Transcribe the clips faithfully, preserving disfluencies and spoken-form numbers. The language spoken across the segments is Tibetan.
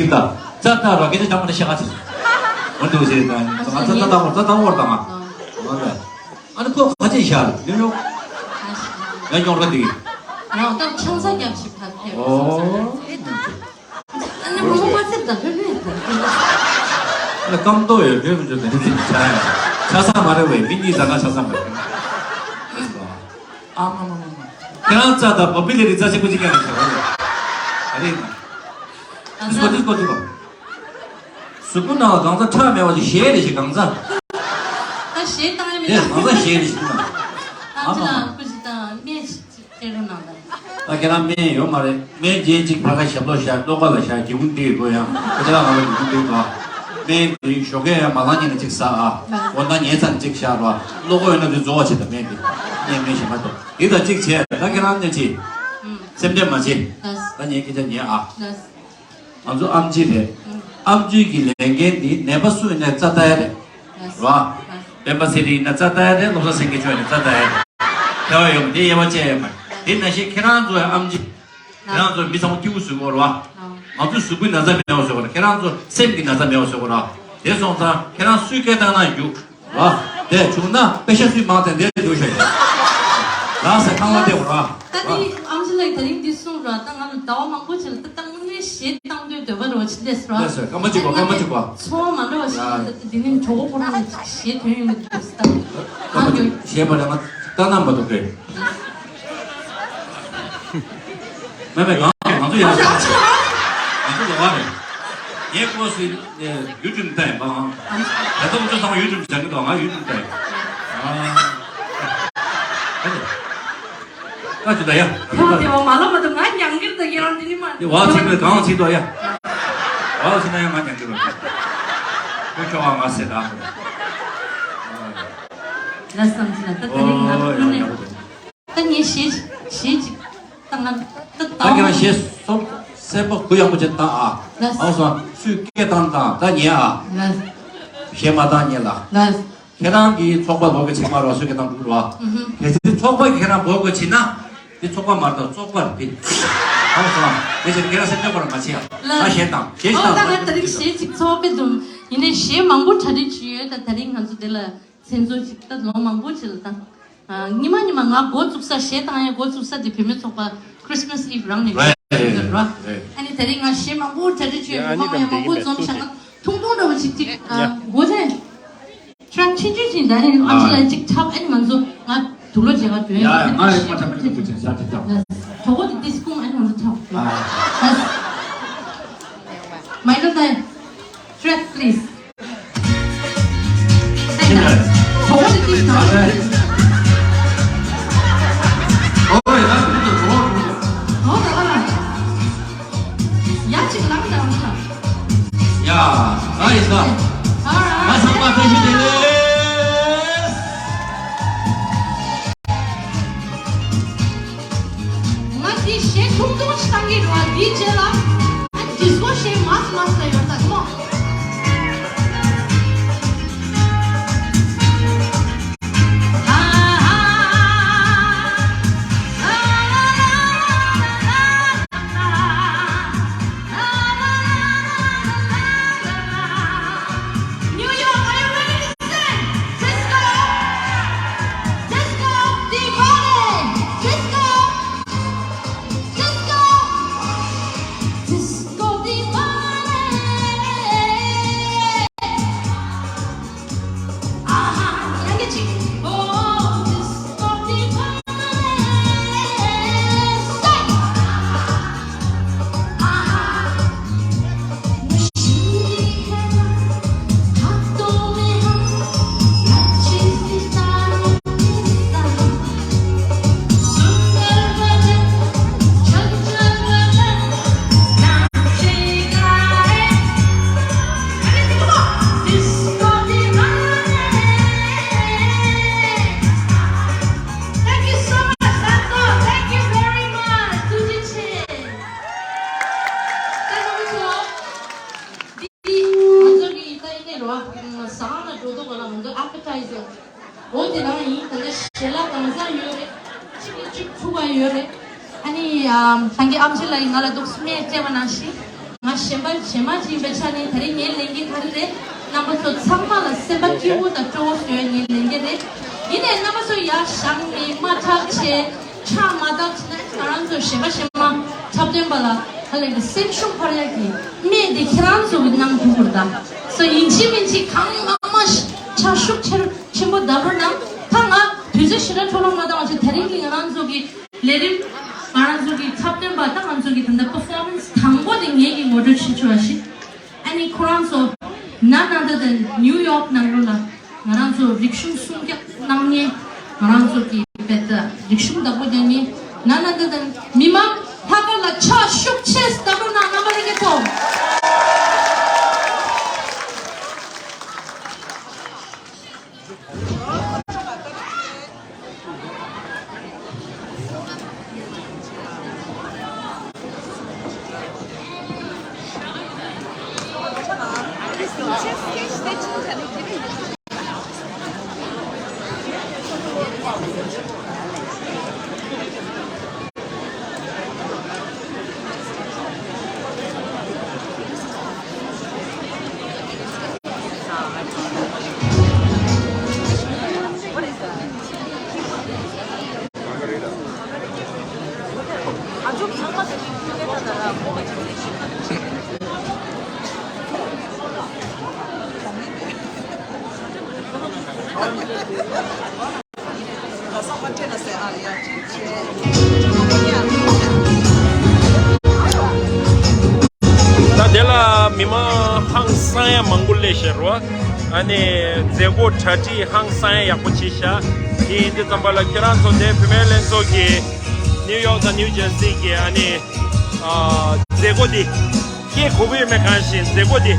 ཅིག་ད། རྩ་ད་ར་སྐད་ཆ་ཅང་མ་ནི་ཤ་ཁ་ཅིག་འོ་འདུག་ཟེར་ད། ང་རྩ་རྩ་ད་འོར་རྩ་ད་འོར་ད་ང་། འོ་ད། ཨ་ནི་ཁོ་ཁ་ཅིག་ཤར་ཡོང་ཡོང་། ཡང་ཉོར་ག་འདི། རང་ད་ཆང་ས་རྒྱབ་ཞིག་ཕར་ཕེབས། ཨོ། ཨ་ནི་མོ་མ་ཚེ་ད་ཕེབས་ཕེབས་ད། ཨ་ནི་སྐམ་ཏོ་ཡོད་ཕེབས་མི་འཇོག་ད་ནི་ཅིག་ཆ་ཡ། ཆ་ས་མ་རེད་བས་མི་གཉིས་ད་ག་ཆ་ས་མ་རེད། ཨ་མ་མ་མ་མ། ཁྱེད་རང་རྩ་དང་བོ་པི་ལེ་རི་རྩ་ཆེན་པོ་ཅིག་ཀྱང་རེད་ཤག་རེད། ཨ་རེད་ན། ཨ་ཟ། ཏིས་ཀོ་ཏིས་ཀོ་ཏིས་ཀོ། གཟུགས་པོ་ནང་ལ་གང་ཚ་ཁྲག་མེད་པ་ཅིག་ཞེ་རེ་ཞིག་གང་ཚ། ད་ཞེ་བཏང་ཡ་མེད་དེ་ད། གང་ཚ་ཞེ་རེ་ཞིག་ན། ཨ་ཨ་ཅི་ལ་མ་མ། སྐུ་ཞིག་དང་སྨན་ཞིག་སྤྲད་རོགས་གནང་དང་། ད་ཁྱེད་རང་སྨན་ཡོད་མ་རེད། སྨན་རྒྱན་གཅིག་ཕ་ཁ་ཞབས་ལོག་བཞག་ལྟོ་ག་ལ་བཞག་སྒེའུ་ཁུང་འདི་ཡོད་དགོས་ཡང་ཁ་ཅིག་ལ་ང་ལ་སྒེའུ་ཁུང་འདི་ཡོད་དོ། སྨན་འདི་ཞོགས་ཀས་ཡང་མ་ལངས་ཉིན་ལ་གཅིག་ཟ་ཨ། དགོང་དག་ཉལ་ཚར་ནས་གཅིག་བཞག་རོགས། བློ་ཁོག་ཡོད་ན་འདི་རྫོགས་པ་བྱེད་དང་སྨན་འདི། སྨན་སྨན་གཞན་མ་གཏོགས་འདི་དང་གཅིག་བྱས་ད་ཁྱེད་རང་སྨན་གཅིག་སེམས་ཁྲལ་མ་བྱེད། ད་ངས་སྐད་ཆ་ཉན་ཨ། ང་ཚོ་ཨེམ་ཆི་རེད། ཨེམ་ཆི་གི་ལས་འགན་འདི་ནད་པ་སུ་ཡིན་ནའི་རྩ་ལྟ་ཡ་རེད། རེད་བ། སྤེན་པ་ཚེ་རིང་ཡིན་ན་རྩ་ལྟ་ཡ་རེད། བློ་བཟང་སེང་གེ་མཆོག་ཡིན་ན་རྩ་ལྟ་ཡ་རེད། ཐལ་བ་ཡོད་མ་རེད། དབྱེ་བ་བཅད་ཡ་མ་རེད། དེ་ནང་བཞིན་ཁྱེད་རང་ཚོ་ཡང་ཨེམ་ཆི། ཁྱེད་རང་ཚོ་མི་ཚང་མ་སྐྱིད་པོ་བཟོ་དགོས་རེད་བ། ང་ཚོའི་གཟུགས་པོའི་ན་ཚ་མེད་པ་བཟོ་དགོས་རེད། ཁྱེད་རང་ཚོ་སེམས་ཀྱི་ན་ཚ་མེད་པ་བཟོ་དགོས་རེད། དེ་སོང་ཙང་ཁྱེད་རང་སུས་སྐད་བཏང་ན་རྒྱུག་ར། དེ་བྱུང་ན་པེ་ཤ་སུས་མང་དེ་འདྲ་འདུག་ཤོད། ལགས་སེ་ཁང་བ་དེ་འོ་ར། ད་དེ་ཨམ་ཆི་ལགས་དེ་རིང་འདི་གསུངས་ར། ད་ང་ལ་ཟླ་བ་མང་པོ་ཕྱིན་ལ་ད་ད་དངོས་གནས་གཞས་བཏང་འདོད་འདོད་པ་རེ་བ་ཕྱིན་ལས་སོ་ར། ལགས་སེ་སྐར་མ་གཅིག་པ་སྐར་མ་གཅིག་པ། ཚོར་བ་མ་འདྲ་བ་ཞིག་ཡ། ད་འདི་ནི་གྲོགས་པོ་ཁོ་རང་ལ་གཞས་ཐོན་ཡོང་གི་འདུག་ད། སྐར་མ་གཅིག་གཞས་པ་རེ་ང་ལྟ་ན་མ་འདུག་གས། མེད་མེད་གང་ང་ཚོ་ཡང་ང་ཚོ་ལོག་པ་རེད། ངའི་ཀོ་སི་ཡུ་ཊུབ་ལྟ་ཡིན་པའང་། ད་ལྟ་ཁོ་ཚོ་ཚང་མ་ཡུ་ཊུབ་སྦྱང་གི་འདུག་ང་ཡུ་ཊུབ་ལྟ་ཡིན། ཨ། ད་ཅི་ད་ཡ། ཁྱོད་དེ་བ་མ་ལབ་མ་ཐུབ། ང་མྱང་གིར་ད་ཡང་འདི་ནི་མ། དེ་བ་ཚིག་ནི་གང་ཚིག་དོ་ཡ། བ་ཚིག་ན་ཡང་ང་མྱང་གིར་རོ། ཁྱོད་ཁྱོད་བ་ང་ཟེར་ད། ལ་བསམ་ཚུལ་ལ་ད་དེ་རིང་ང་ཨོ་ཡ་ནི་ཡ་གོ། ད་ངས་གཞས་གཞས་ཅིག་བཏང་ང་ད་ད་ཁྱེད་རང་གཞས་སོབ་སེམས་པ་གུ་ཡངས་པོ་ཅིག་བཏང་ཨ། ལགས། ཨང་སོང་སུས་སྐད་བཏང་བཏང་ད་ཉན་ཨ། ལགས། གཞས་མ་བཏང་ཉན་ལ། ལགས། ཁྱེད་རང་གི་ཚོགས་པ་ལོག་གི་ཆེ་མ་རོ་སུས་སྐད་བཏང་འགྲུབ་རོ། ཨུ་ཧུ། གལ་སྲིད་ཚོགས་པ་གི་ཁྱེད་རང་འབོད་དགོས་བྱེད་ན་དེ་ཚོགས་པ་མ་རེད་ད་བཙོག་པ་རེད་དེ། ཨང་སོང་དེ་ཕྱིར་ཁྱེད་རང་སེམས་ཁྲལ་པ་ར་མ་བྱེད་ཨ། ལགས། ད་གཞས་བཏང་གཞས་ཨོ་ད་བཏང་ང་ད་རིང་གཞས་ཅིག་ཚོགས་པའི་འདུག་ཡིན་ནའི་གཞས་མང་པོ་གྲ་སྒྲིག་བྱས་ཡོད། ད་ད་རིང་ང་ཚོ་དེ་ལ་མཚན་གཙོ་ཅིག་ད་ལོ་མང་པོ་ཕྱིན་ལ་ད། ཉི་མ་ཉི་མ་ང་འགོ་བཙུགས་ས་གཞས་བཏང་ཡ་འགོ་བཙུགས་ས་དེ་བུད་མེད་ཚོགས་པ་Christmas Eve རང་ནས་རེད་ཡོད་རེད། ཨ་ནི་དེ་རིང་ང་གཞས་མང་པོ་གྲ་སྒྲིག་བྱས་ཡོད། ཕ་མ་ཡང་མང་པོ་འཛོམས་ཤག་ང་ཐུང་ཐུང་འདྲ་བོ་ཅིག་ཅིག་འགོ་དེ་ཁྱོད་ཆུང་ཆུང་ཞིག་ད་ནི་ཨ་ཅི་ལ་ཅིག་འཁྲབ། ཨ་ནི་ང་ཚོ་ང་དུག་ལོག་མཇལ་ག་འགྲོ་ཡ། ཡ་ང་ཡང་མ་འཁྲབ་མི་ཐུབ་པ་ཅིག་ཤ་ཅིག་འཁྲབ། གྲོགས་པོ་དེ་ཏིས་ཀུང་ཨ་ནི་ང་ཚོ་འཁྲབ། མའི་ཀལ་ད། Track, please. ང་འདི་གཞས་ཐུང་ཐུང་ཞིག་བཏང་གི་འདུག་ཨ། འདིའི་རྗེས་ལ་ཨ་ཌི་སི་ཀོ་གཞས་མཱས་མཱས་ལ་ཡོད་ད་མོ། New York, are you ready to sing? Disco! Disco! Disco! Disco! Disco Divine! Aha! ཡང་བསྐྱར་ཅིག Oh, Disco Divine! Say! Aha! Thank you so much, Santo. Thank you very much. ཐུགས་རྗེ་ཆེ། ད་ང་ཚོ་འདི་ང་ཚོ་གི་ད་ཡིན་ནའི་རོ། ཟ་ཁང་ལ་འགྲོ་དུས་ག་ལ་ང་ཚོ་appetizer འོ་དེ་རང་ཡིན། ད་ལྟ་ཞལ་ལག་དྭངས་གཙང་ཡོད་རེད། གཅིག་གིས་གཅིག་འཁྲུ་བ་ཡོད་རེད། ཨ་ནི་ད་གིན་ཨམ་ཆི་ལགས་ཀྱིས་ང་ལ་འདུག་སྨན་སྤྲད་པ་ནང་བཞིན་ང་ གཞན་པ་གཞན་མ་ཅིག་ཡིན་པའི་ཆ་ནས་ད་རེས་ངའི་ལས་འགན་ག་རེ་རེད། རྣམ་པ་ཚོ་ཚང་མ་ལ་སེམས་པ་སྐྱིད་པོ་དང་སྤྲོ་བོ་བཟོ་ཡ་ངའི་ལས་འགན་རེད། ཡིན་ནའི་རྣམ་པ་ཚོ་ཡར་བཞེངས་ནས་དམའ་དྲགས་བྱས་ཕྱག་མ་བཏབ་བྱས་ན་ང་རང་ཚོ་གཞན་པ་གཞན་མ་འཁྲབ་སྟོན་པ་ལ་ཧ་ལས་ཀྱི་སེམས་ཤུགས་འཕར་ཡ་གི་སྨན་དེ་ཁྱེད་རང་ཚོ་གི་གནང་ཐུབ་དགོས་རེད་ད། སོ་ཡིན་གཅིག་མིན་གཅིག་གང་མང་མང་ཕྱག་ཤུགས་ཆེ་རུ་ཆེན་པོ་བརྡབ་རོགས་གནང་། ད་ང་དུས་ཚོད་ཞེ་དྲག་འཕྲོ་བརླག་མ་བཏང་བ་བྱས་ད་རིང་གི་ང་རང་ཚོ་གི་ལས་རིམ། ང་རང་ཚོ་གི་འཁྲབ་སྟོན་པ་དང་ང་ཚོ་གི་ད་ལྟ་པར་ཕོར་མན་སི་དང་པོ་དེ་ངེད་ཀྱིས་ངོ་སྤྲོད་བྱེད་ཆོག་པ་ཞིག་ཨ་ནི་ཁོ་རང་ཚོ་ན་ན་ད་ད་ནིའུ་ཡོག་ནང་ལོགས་ལ་ང་རང་ཚོ་རིག་གཞུང་སྲུང་སྐྱོབ་གནང་མཁན། ང་རང་ཚོ་གི་བེད་རིག་གཞུང་བདག་པོ་རྒྱག་མཁན་ན་ན་ད་ད་མི་མང་ལྷག་དཀར་ལ་ཕྱག་ཤུགས་ཆེ་བརྡབ་རོགས་གནང་། རྣམ་པ་ལྷན་རྒྱས་ཚོ། ད་དེ་ལ་མི་མང་ཧང་སང་ཡ་མང་པོ་སླེབས་ཤག་རོ། ཨ་ནི་མཛད་སྒོ་གྲ་སྒྲིག་ཧང་སང་ཡ་ཡག་པོ་བྱས་ཤག་དེ་ཡིན་དུས་ཙམ་པ་ལ་ཁྱེད་རང་ཚོ་དེ་བུད་མེད་ལྷན་ཚོགས་ཀྱི་ནིའུ་ཡོག་དང་ནིའུ་ཇར་སི་གི་ཨ་ནི་ཨ་མཛད་སྒོ་འདི་སྐད་གོ་གི་ཡོད་མེད་གང་ཤེས། མཛད་སྒོ་འདི།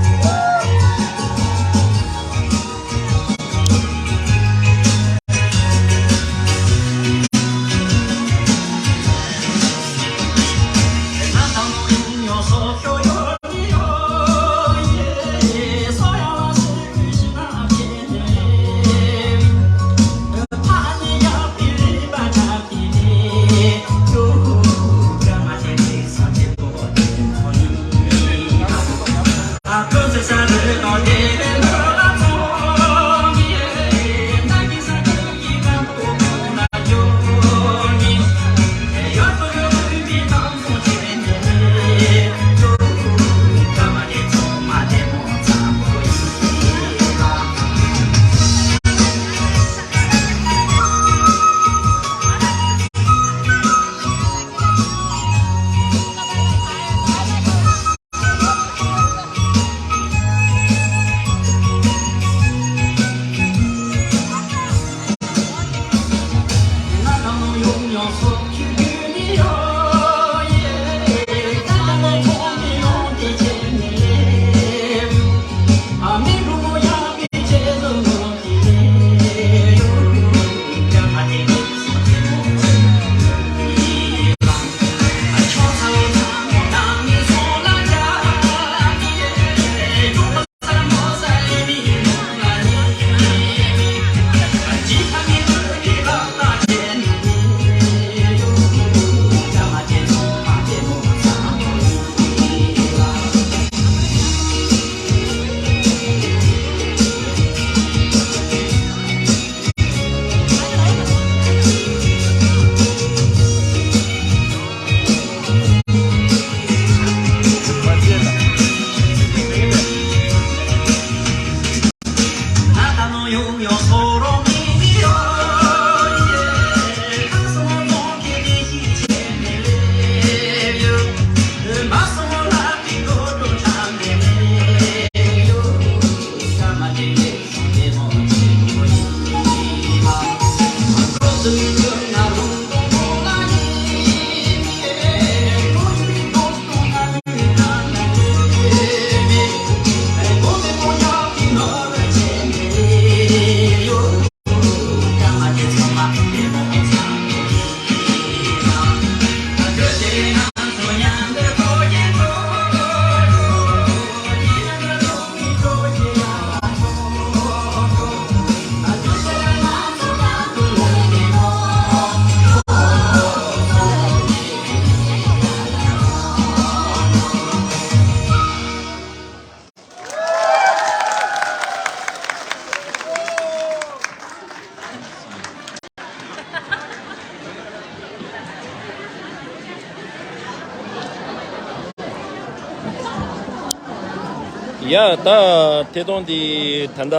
ཡ་ད་ཐད་གཏོང་འདི་ད་ལྟ་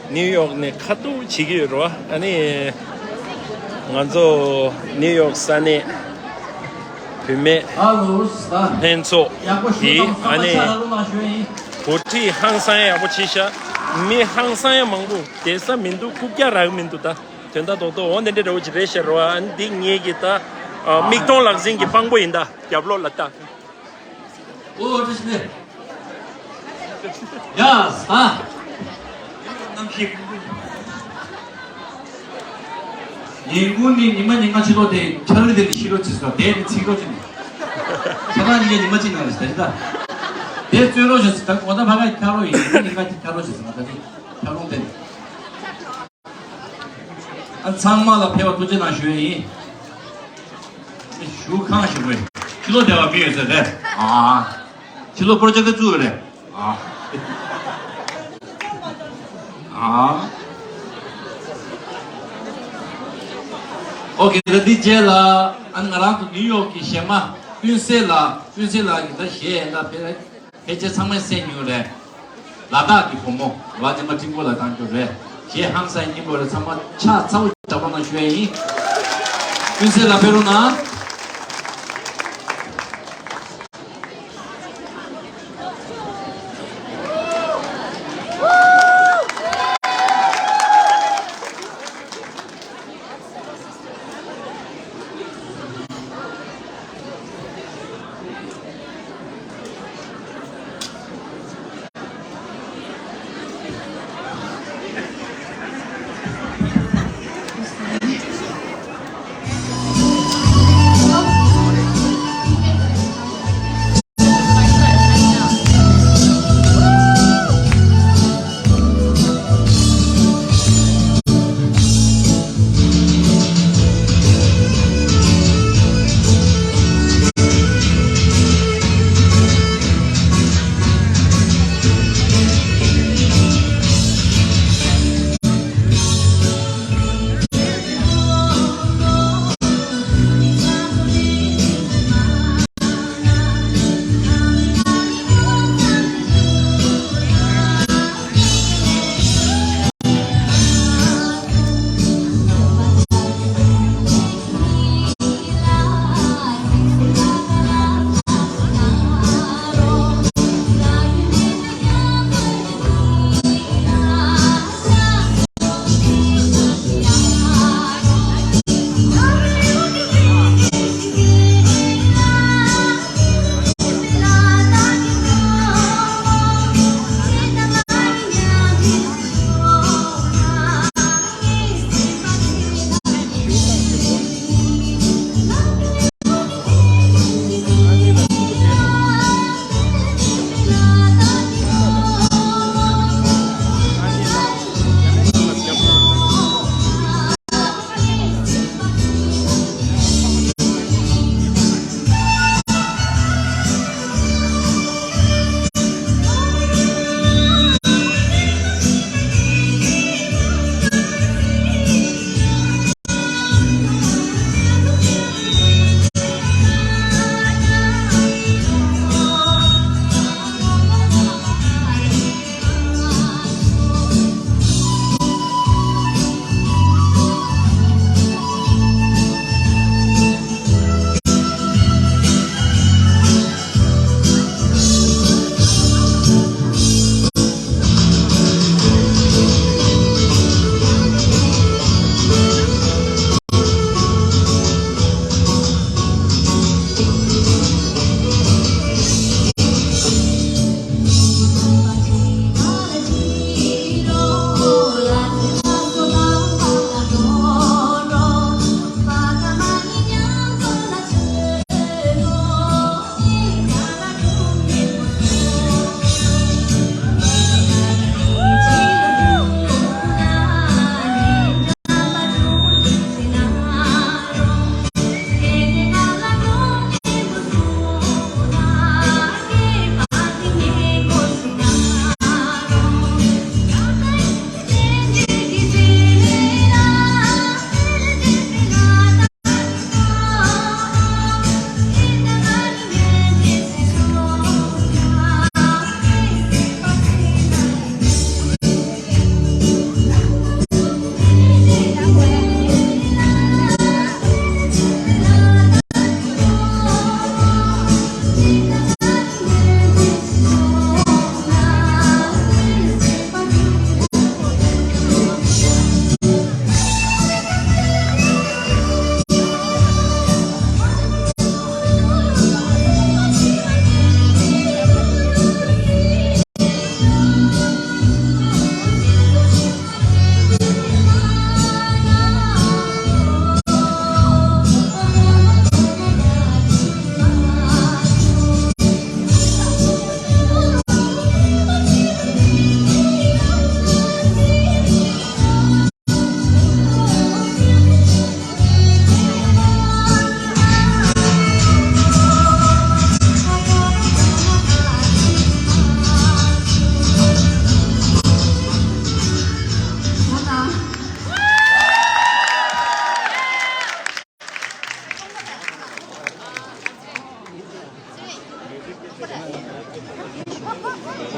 ནིའུ་ཡོག་ནས་ཁ་ཐུག་བྱེད་ཀྱི་ཡོད་རེད་བ། ཨ་ནི་ང་ཚོ་ནིའུ་ཡོག་ས་གནས་བུད་མེད་ལྷན་ཚོགས་ཀྱི་ཨ་ནི་གོ་སྒྲིག་ཧང་སང་ཡག་པོ་བྱས་ཤག་མི་ཧང་སང་ཡག་མང་པོ། བསྡད་ས་མི་འདུག་རྐུབ་བཀྱག་རག་མི་འདུག་ད་དོན་དག་རྡོག་རྡོག་འོ་འདི་འདྲ་འདྲ་བོ་ཅིག་རེད་ཤག་རེད་བ། ཨ་ནི་འདི་ངེད་ཀྱི་ད་མིག་མཐོང་ལག་ཟིན་གྱི་དཔང་པོ་ཡིན། ད་རྒྱབ་ལོགས་ལ་ལྟ། ཨོ་བཀྲ་ཤིས་བདེ་ལེགས། ཡ་ས། གནམ་གཤིས། ཉིན་གུང་ནི་ཉི་མ་ཉི་མ་ཕྱི་ལོགས་དེ་འཁྱག་རི་དེ་ནི་ཕྱི་ལོགས་བྱེད་སོ་དེ་ནི་ཚིག་རོགས་བྱེད་ནི། ས་ཐག་ཉིན་གྱི་ཉི་མ་གཅིག་ནང་རེད་ཟེར་ད། དེ་རྩོད་རོགས་བྱེད་ཟེར་ད་གོ་ད་ཕ་ག་འཁྱག་རོགས་ཡིན་ཉི་མ་ཉི་མ་གཅིག་འཁྱག་རོགས་བྱེད་ཟེར་ང་ད་ཅི་འཁྱག་རོགས་དེ་ནི། ཨ་ཚང་མ་ལ་ཕེབས་པ་ཐུགས་རྗེ་གནང་ཞུ་ཡས་ཡིན། ཞུ་ཁང་ཞུ་དགོས། ཕྱི་ལོགས་བསྡད་པ་མི་ཡོད་ས་རེད། ཨ། ཕྱི་ལོགས་པོ་རོ་ཇེག་ཊི་བཙུགས་ཡོད་རེད། ཨ། ཨ། ཨོ་ཁེ། ད་འདི་རྗེས་ལ་ཨ་ང་རང་ཚོ་ནིའུ་ཡོག་གི་གཞས་མ་ཀུན་གསལ་ལགས། ཀུན་གསལ་ལགས་ཀྱིས་ད་གཞས་ཡན་ལ་ཕེབས། ཕལ་ཆེར་ཚང་མས་གསན་མྱོང་རེད། ལ་དྭགས་ཀྱི་བུ་མོ་རེད་བ། ཉི་མ་སྤྲིན་པོ་ལ་བཏང་རྒྱུ་རེད། གཞས་ཧང་སང་སྙན་པོ་རེད། ཚང་མ་ཕྱག་ཚ་པོ་བརྡབ་རོགས་གནང་ཞུ་ཡས་ཡིན། ཀུན་གསལ་ལགས་ཕེབས་རོགས་གནང་།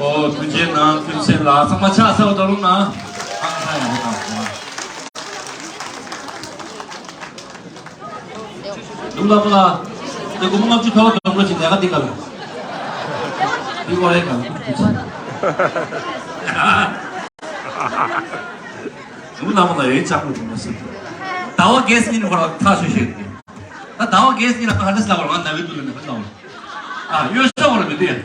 ཨོ་ཐུགས་རྗེ་གནང་། ཐུགས་རྗེ་ལ་ཚང་མ་ཕྱག་འཚལ་བ་ད་རུང་ན། ཨང་ཚང་ཡང་དང་ལུག་ལ་པོ་ལ། དེ་སྒོར་མོ་ལྔ་བཅུ་ཐོག་དང་པོ་ཅིག་ལས་ཀ་འདི་ག་ལ། འདི་གོ་རེ་ག་ལ། ལུག་ལ་པོ་ལ་རེ་ཆག་པོ་འདུག་མ་སྲིད། ཟླ་བ་རྒྱལ་སྲིད་ཉིན་ཁོ་ར་ཐག་ཆོད་ཤེས། ད་ཟླ་བ་རྒྱལ་སྲིད་ཉིན་ལ་ང་ཧ་འདྲ་སླ་བར་ང་ན་བའི་དུ་ལ་ནི་ཧ་ལ་བ། ཨ་ཡོད་ས་བ་ལ་མི་འདུག་ཡ།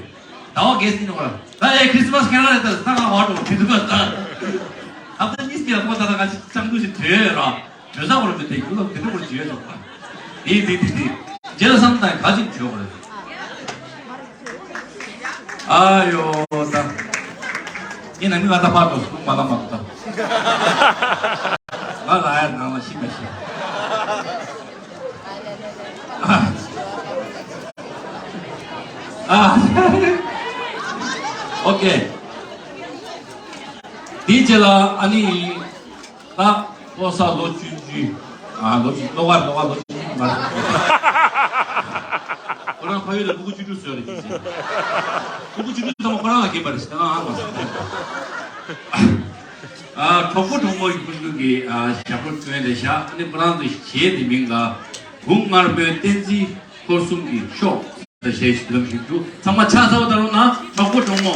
ཟླ་བ་རྒྱལ་སྲིད་ཉིན་ཁོ་ར། ད་ཨེ་ཁྲིས་མས་ཁྱེད་རང་རེད། ད་ད་ང་ཧ་འགྲོ་ཁྲིས་མས་ད། ད་ད་གཉིས་ཀྱི་ཁོ་ད་ད་ང་ཅང་དུ་ཞིག་བྲོས་ར། བྲོས་ས་བ་ལ་མི་འདུག་ཡུལ་ལ་དེ་འདྲ་བ་བརྗོད་ཆོག་པ། དེ་དེ་དེ་དེ། རྗེས་ལ་བསམ་དང་ག་ཅིག་བྱོས་པ་རེད། ཨ་ཡོ་ད། ཡིན་ན་མི་ང་ད་ཕར་འགྲོ་སོང་མ་ལ་མ་ད། ང་ལ་ཡར་ནང་ལ་ཤི་མ་ཤི། ཨ། ཨ། ཨོ་ཀེ། དེའི་རྗེས་ལ་ཨ་ནི། ད་ལོ་གསར་ལོ་བཅུ་བཅུ། ཨ་ལོ་བཅུ་ལོ་ག་ལོ་ག་ལོ་བཅུ་བཅུ་མ་རེད། ཁོ་རང་ཕ་ཡུལ་ལ་ཕྲུ་གུ་བཅུ་དྲུག་བཟོས་རེད་ཅེས། ཕྲུ་གུ་བཅུ་དྲུག་ཚང་མ་ཁོ་རང་ལ་སྐྱེས་པ་རེད་ཟེར་ན་ཨ་མ་ཟེར། ཨ་གྲོགས་པོ་གྲོགས་མོ་ཡི་ཀུན་སློང་གི་ཨ་ཞབས་བྲོ་བསྐྱོན་རེད་ཤག་ཨ་ནི་ཁོ་རང་ཚོ་གཞས་དེ་མིང་ལ་བུ་དམར་མོའི་བསྟན་འཛིན་འཁོར་གསུམ་གྱི་ཤོག་ཞེས་ཞུ་ལམ་ཞུ་རྒྱུ། ཚང་མ་ཕྱག་འཚལ་བ་ད་རུང་ན་གྲོགས་པོ་གྲོགས་མོ།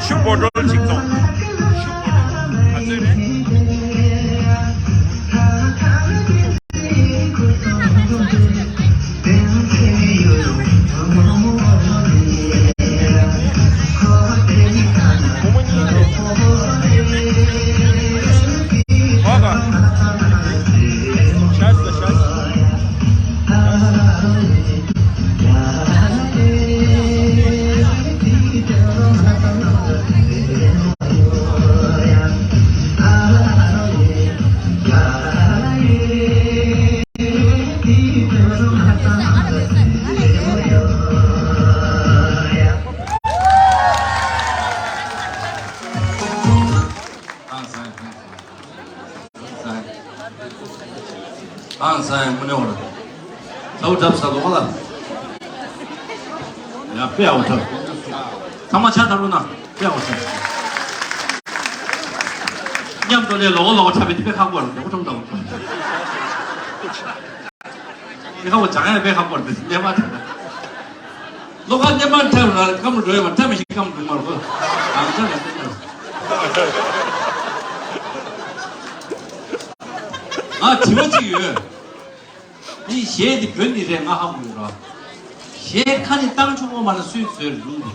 ཤུགས་པོ་ཀྲོལ་ཅིག་ཐོངས། ཤུགས་པོ་ཀྲོལ་ག་ཚོད་རེད། ཨང་སང་དངོས་གནས་འོ་ལ། ལའུ་འདྲབ་ས་ལོ་ལ། ཡ་དཔེ་ཡག་པོ་འཁྲབ། ཚང་མ་ཕྱག་ཐར་རོགས་གནང་། དཔེ་ཡག་པོ་འཁྲབ། མཉམ་དུ་ལས་ལོ་ལོ་འཁྲབ་པའི་དཔེ་ཁག་པོ་རེད། ལོ་འཁྲབ་འདྲ་པོ། དཔེ་ཁག་པོ་སྦྱང་ཡ་དཔེ་ཁག་པོ་རེད། ལས་མ་འཁྲབ། ལོ་ཁ་ལས་མ་འཁྲབ་ར་སྐམ་རུ་འགྲོ་ཡ་མ་འཁྲབ་མི་ཤེས། སྐམ་རུ་མ་རུ་གང་འཁྲབ་ཡ་འཁྲབ། ང་དྲི་བ་གཅིག་ཡོད། འདི་གཞས་འདི་བོད་ནས་རེད། ང་ཧ་གོ་ཡོད་ར། གཞས་ཁ་ནས་བཏང་ཆོག་གོ་མ་ན་སུས་བཟོས་རུང་།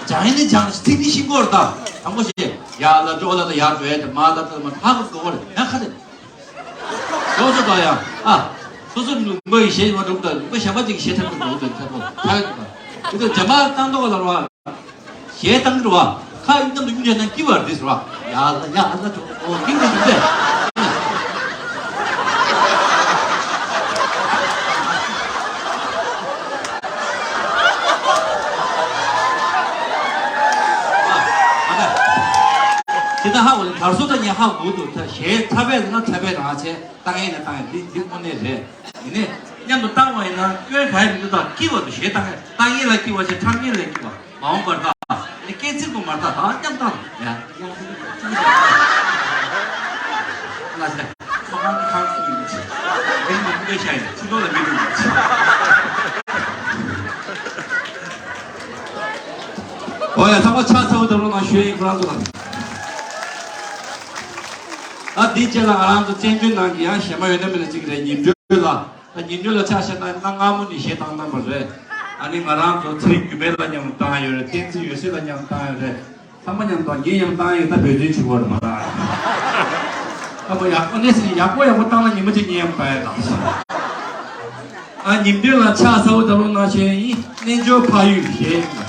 སྦྱང་ཡིན་ནི་སྦྱང་ཚིག་ནི་ཤིང་སྐོར་ད། དང་པོ་གཞས་ཡ་ལ་འགྲོ་ལ་ད་ཡར་འགྲོ་ཡ་དེ་མ་ལ་ད་མ་ཧ་གོ་གོ་རེད། ཡ་ཁ་ནས་ཡོག་ཚོ་ད་ཡ་ཨ། སོ་སོ་ནུ་མ་ཡི་གཞས་མ་འགྲོ་ད་ལུག་པ་གཞན་པ་ཅིག་གཞས་འཁྲབ་ཀྱི་འགྲོ་ད་འཁྲབ་པོ་ཐ་ཡ་ད། དེ་ད་འཇམ་པ་བཏང་མདོག་ལ་ར། གཞས་བཏང་གི་རེད་བ། ཁ་ཡིན་ཙམ་དུ་ཡུན་ཆད་ན་སྐྱིད་པ་རེད་ཟེར་བ། ཡ་ལ་ཡ་ལ་ཅོ་ཨོ་སྐྱིད་པ་ཞིག་རེད། ཨ་ད། དེ་ད་ཧ་གོ་ལེ། དར་སོ་ད་ཉན་ཧ་གོ་འདུག་ད་གཞས་འཁྲབ་པས་ན་འཁྲབ་པས་རང་བྱས་བཏང་ཡས་ན་བཏང་ཡས། འདི་འདི་དངོས་གནས་རེད། ཡིན་ནའི་མཉམ་དུ་བཏང་བ་ཡིན་ན་སྐྱོན་ག་ཡི་མི་འདུག་ད་སྐྱིད་པ་འདུག་གཞས་བཏང་ཡས། བཏང་ཡས་ལ་སྐྱིད་པ་བྱས། འཁྲབ་མཁན་ལ་སྐྱིད་པ། མ་འོངས་པར་ད་ནི་སྐད་ཚིག་པོ་མ་རྟགས་ད་མཉམ་བཏང་ཡ་ཡ་ལ་ཟེར། ཁ་ཁང་ཁང་ཁུ་ཡིན་ཆེ། རིང་མི་འདུག་ཤ་ཡིན། ཕྱི་ལོགས་ལ་མི་འདུག་ཡིན་ཆེ། ཨོ་ཡ། ཚང་མ་ཕྱག་ཚ་བོ་ད་རུང་ནང་ཞུ་ཡིན། ཁོ་རང་ཚོ་ལ། ཨ་འདི་རྗེས་ལ་ང་རང་ཚོ་བཙན་བྱོལ་ནང་གི་ཡང་གཞས་མ་ཡོད་ན་མེད་ན་གཅིག་རེད། ཉིན་གྲོས་ལ། ད་ཉིན་གྲོས་ལ་ཆ་བཞག་ན་གནའ་སྔ་མོ་ནས་གཞས་བཏང་བཏང་པ་རེད། ཨ་ནི་ང་རང་ཚོ་ཚེ་རིང་རྒྱུད་སྨད་ལ་མཉམ་བཏང་ཡོད་རེད། བསྟན་འཛིན་འོད་ཟེར་ལ་མཉམ་བཏང་ཡོད་རེད། ཚང་མ་མཉམ་བཏང་། ངས་ཡང་བཏང་ཡོད། ད་བོད་དོན་བྱེད་དགོས་རེད་མ་གཏོགས། ད་མ་ཡག་པོ་གནས་ཚུལ་ཡག་པོ་ཡག་པོ་བཏང་ན་ཉི་མ་གཅིག་ངས་ཡང་བཏང་ཡོད་ད། ཨ་ཉིན་གྲོས་ལ་ཕྱག་ཚ་བོ་ད་ལོ་ནང་བཞིན་ཡིན། རྣལ་འབྱོར་འཕགས་ཡུལ་གཞས་ཡིན།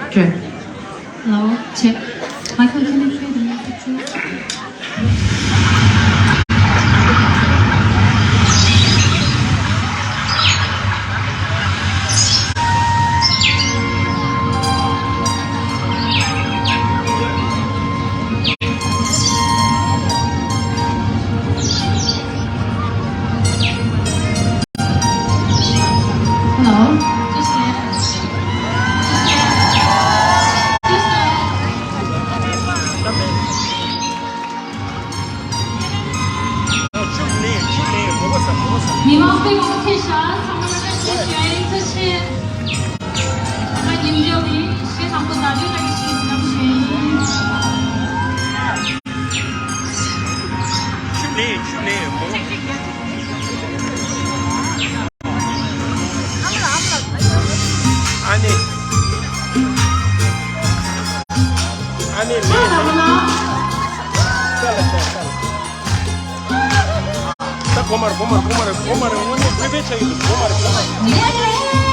Okay. Hello, check. Michael, can you play the music, please? Hello. Just there. Just there. Just there. མི་མང་པོས་ངོ་ཤེས་ཤག་ཚང་མ་ལ་བཀྲ་ཤིས་བདེ་ལེགས། ཐུགས་རྗེ་ཆེ། ང་ཉིན་རྒྱབ་ནས་གཞས་དང་པོ་ད་ལོའི་ལ་གི་ཞིག་ནམ་ཞུ་ཡིན། ཆུ་ལེ་ཆུ་ལེ་མོ། ཨ་ནི། ཨ་ནི་ལེ། ས་ལ་ས་ལ། ད་གོ་མར་གོ་མར་གོ་མར་གོ་མར་དངོས་གནས་དཔེ་དཔེ་ཆ་ཡོད་འདུག་གོ་མར་གོ་མར།